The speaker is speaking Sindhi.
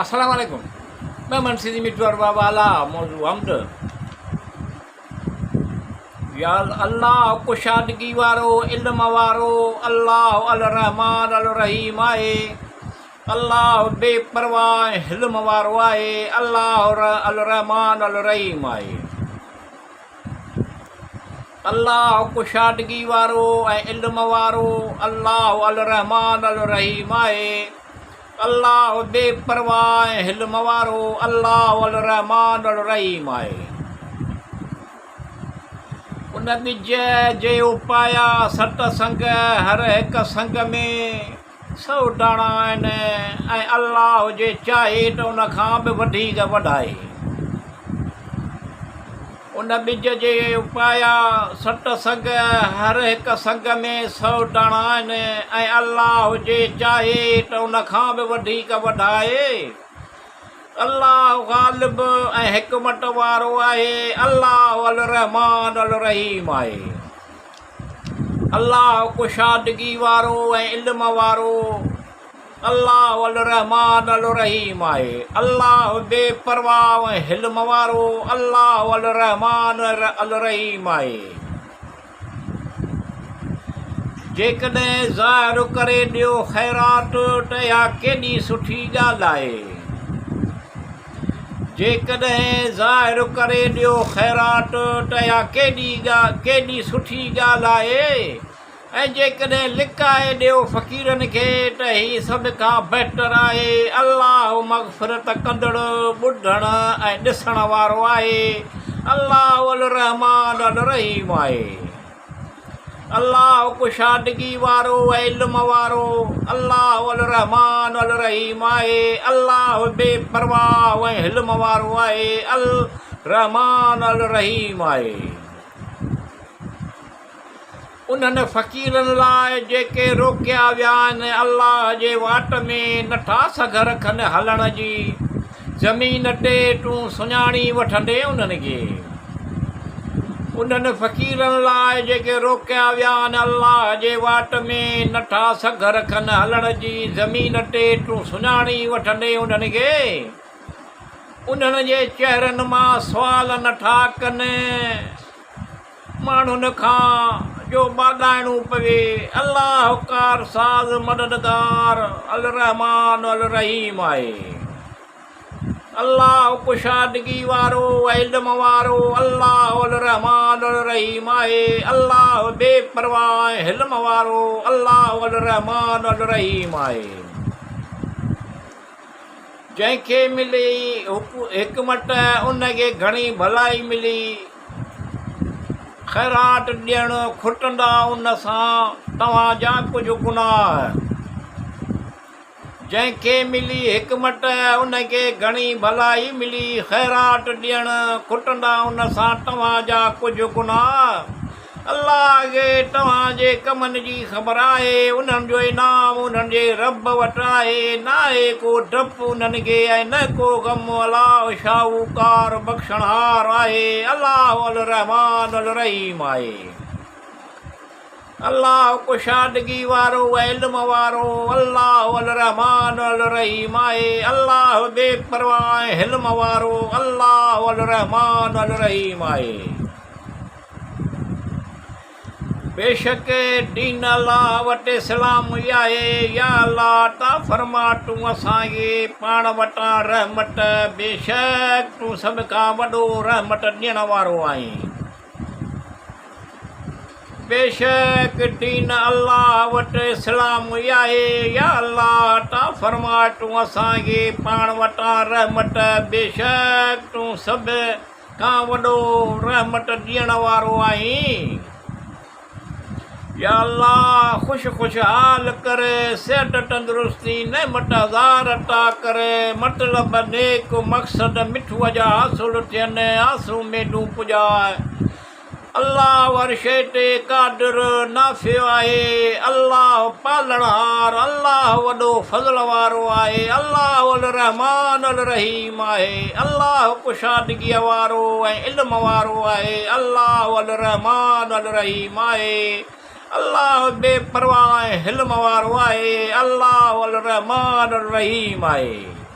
السلام عليڪم میں منشي جي مٺو ارباب اعليٰ موضوع حمد يا الله ڪشادگي وارو علم وارو الله الرحمان الرحيم آهي الله بي پرواهه حلم وارو آهي الله الرحمان الرحيم آهي الله ڪشادگي وارو ۽ علم وارو الله الرحمان الرحيم آهي الله بي پرواهه ۽ حلم وارو الله الرحمان الرحيم آهي. ان ٻج جي اپايا ست سنگ هر هڪ سنگ ۾ سو داڻا آهن ۽ الله جي چاهي ته ان کان به وڌيڪ وڌائي. ان ٻج جي اپايا 60 سنگ، هر هڪ سنگ ۾ سو داڻا آهن ۽ الله جي چاهي ته ان کان به وڌيڪ وڌائي. الله غالب ۽ حڪمت وارو آهي. الله الرحمان الرحيم آهي. الله ڪشادگي وارو ۽ علم وارو. الله الرحمان الرحيم آهي. الله بي پرواهه ۽ حلم وارو الله الرحمان الرحيم آهي. جيڪڏهن ظاهر ڪري ڏيو خيرات ته اها ڪيڏي سٺي ڳالهه آهي. جيڪڏهن ظاهر ڪري ڏيو خيرات ته اها ڪيڏي سٺي ڳالهه آهي. ۽ جيڪڏهن لڪائي ڏيو فقيرن کي ته هي سڀ کان بهتر آهي، الله مغفرت ڪندڙ، ٻڌڻ ۽ ڏسڻ وارو آهي، الله الرحمان الرحيم آهي. الله ڪشادگي وارو ۽ علم وارو، الله الرحمان الرحيم آهي، الله بي پرواهه ۽ حلم وارو آهي، الرحمان الرحيم آهي. انهن فقيرن لاء جيڪي روڪيا ويا آهن الله جي واٽ ۾ نه ٿا سگهه رکن هلڻ جي، زمين تي تون سڃاڻي وٺندين انهن کي. انهن فقيرن لاء جيڪي روڪيا ويا آهن الله جي واٽ ۾ نه ٿا سگهه رکن هلڻ جي، زمين تي تون سڃاڻي وٺندين انهن کي. انهن جي چهرن مان سوال نه ٿا ڪن. ماڻهن کان جو ٻاڏائڻو پوي. الله ڪارساز مددگار الرحمان الرحيم آهي. الله ڪشادگي وارو ۽ علم وارو الله الرحمان الرحيم آهي. الله بي پرواهه ۽ حلم وارو الله الرحمان الرحيم آهي. جنهن کي ملي حڪمت ان کي گهڻي ڀلائي ملي. خيرات ڏيڻ کٽندا ان سان توهان جا ڪجهه گناهه. جنهن کي ملي حڪمت ان کي گهڻي ڀلائي ملي. خيرات ڏيڻ کٽندا ان سان توهان جا ڪجهه گناهه. الله کي توهان جي ڪمن جي خبر آهي، انهن جو انعام انهن جي رب وٽ آهي، ناهي ڪو ڊپ انهن کي ۽ نه ڪو غم، الله شاهوڪار بخشڻهار آهي، الله الرحمان الرحيم آهي. الله ڪشادگي وارو ۽ علم وارو، الله الرحمان الرحيم آهي، الله بي پرواهه ۽ حلم وارو، الله الرحمان الرحيم آهي. بيشڪ دين الله وٽ اسلام ئي آهي، يا الله عطا فرما تون اسان کي پاڻ وٽان رحمت، بيشڪ تون سڀ کان وڏو رحمت ڏيڻ وارو آهين. بيشڪ دين الله وٽ اسلام ئي آهي، يا الله عطا فرما تون اسان کي پاڻ وٽان رحمت، بيشڪ تون سڀ کان وڏو رحمت ڏيڻ وارو آهين. يا الله خوش خوشحال ڪر، صحت تندرستي نعمت هزار عطا ڪر، مطلب نيڪ مقصد مٺوء جا حاصل ٿين، آسون اميدون پڄاء. الله هر شيء تي قادر، نافع آهي. الله پالڻهار، الله وڏو فضل وارو آهي. الله الرحمان الرحيم آهي. الله ڪشادگيء وارو ۽ علم وارو آهي. الله الرحمان الرحيم آهي. الله بي پرواهه ۽ حلم وارو آهي. الله الرحمان الرحيم آهي.